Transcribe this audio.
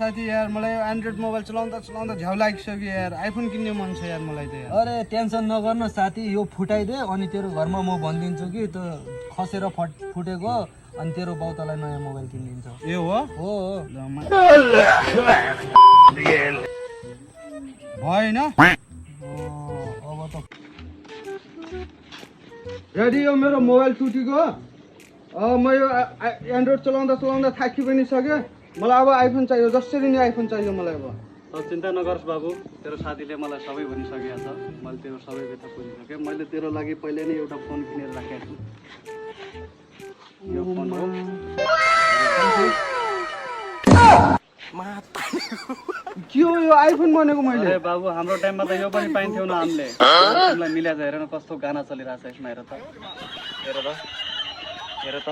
साथी यार मलाई एन्ड्रोइड मोबाइल चलाउँदा झ्याउ लागिसक्यो यार आइफोन किन्ने मन छ यार मलाई त यार। अरे टेन्सन नगर्न साथी यो फुटाइदे अनि तेरो घरमा म भनिदिन्छु कि त्यो खसेर फुटेको अनि तेरो बाउतालाई नयाँ मोबाइल किनिदिन्छ। ए हो हो भएन अब त रेडी यो मेरो मोबाइल टुटेको म यो एन्ड्रोइड चलाउँदा थाकि पनि सक्यो मलाई अब आइफोन चाहियो जसरी नि आइफोन चाहियो मलाई अब चिन्ता नगर्स बाबु तेरो साथीले मलाई सबै भनिसकेको छ मैले तेरो सबै बेथा बुझिसकेँ मैले तेरो लागि पहिले नै एउटा फोन किनेर राखेको छु यो फोन हो के हो यो आइफोन भनेको मैले अरे बाबु हाम्रो टाइममा त यो पनि पाइन्थ्यो न हामीले तिमीलाई मिलाएर हेर न कस्तो गाना चलिरहेछ यसमा हेर त हेर त